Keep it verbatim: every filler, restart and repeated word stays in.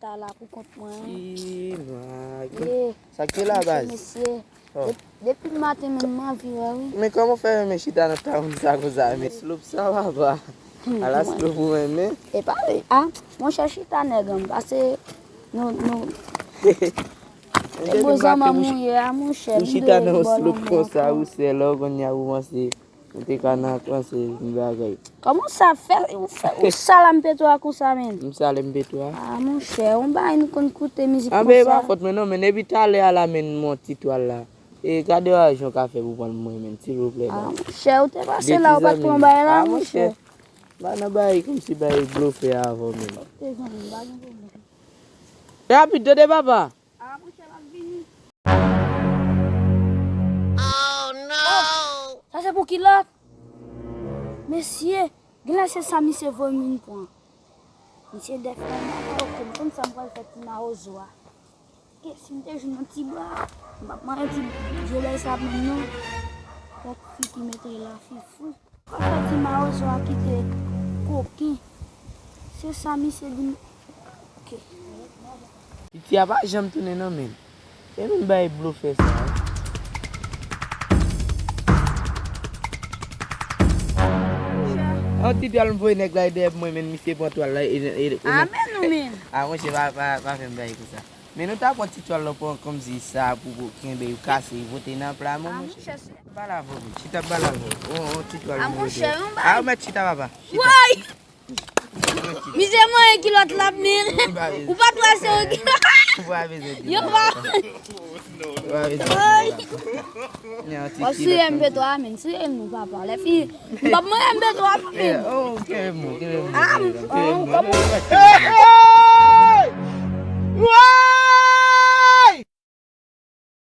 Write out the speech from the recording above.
Chita la pou kont mwen. Ti nwa. Ye. Sa k ye la, baz? Mesye, mesye. Oh. Dep-, depi maten menm, m anvi wè, wi. Men kòman w fè renmen chita nan tawonn sa konsa, men? Sloop sa, papa. Hmm, ala sloop ou renmen. E pa, a, monchè, chita nèg an, pase nou, nou. E bozan manman ou ye a, monchè, ou chita nan yon sloop konsa, ou sè, lè w konn ya ou panse. Ou te ka nan panse yon bagay. Kòman w sa fè, ou fè, ou sal M P twa konsa, menm? M sal M P twa? A, monchè, yon bagay nou konn koute mizik konsa. Anben, e pa fòt mwen non, men depi talè a la, menm, m yon ti twal la. E gade jan w ka fè pou pran mwen, menm, silvouplè, baz. A, monchè, ou te pase la, ou pa t pran bagay la, monchè. M pa nan bagay kòmsi bagay blofè avè w, menm. Ok, zanmi m, pa gen pwoblèm. Rapid, tande, papa. A, monchè, l ap vini. Oh, no! Oh, sa se pou kilòt? Mesye, genlè se sa misye voye m vin pran. Misye dèfè m bagay, ok, m konn sa m pral fè ti mawozo a. Ok, si m te jwenn yon ti bra, m p ap manyen ti vye bèl sa menm non. Kèk fi ki mete la, fi fou. Sa fè ti mawozo a kite koken. Se sa misye di m. Ok. Piti a pa janm tounen non, menm. Se menm bay blofè sa, wi. Yon ti twal m voye nèg la, e dèyè mwen, menm, misye pran twal la, e, e, e, a, men nou, menm. A, monchè, pa, pa, pa fè m bay konsa. Men nou ta pran ti twal la pran kòmsi sa pou, pou kenbe yo kase, vote nan pla, a, monchè. Chita bal avè w, chita bal avè w. On, on ti twal a, monchè, yon bay. A, ou mèt chita, papa. Chita. Woy! Misye manyen kilòt la, men. Ou pa trase yon kilòt. Ou pa bezwen di. Yo pa. Ou pa bezwen di. Woy! Yon ti kilòt. Souye M P twa, men. Souye nou, papa. Lè fini. M p ap manyen M P twa, men. Yeah, oh, kenbe m, kenbe m, a, kenbe m, oh, kenbe m. Kòman?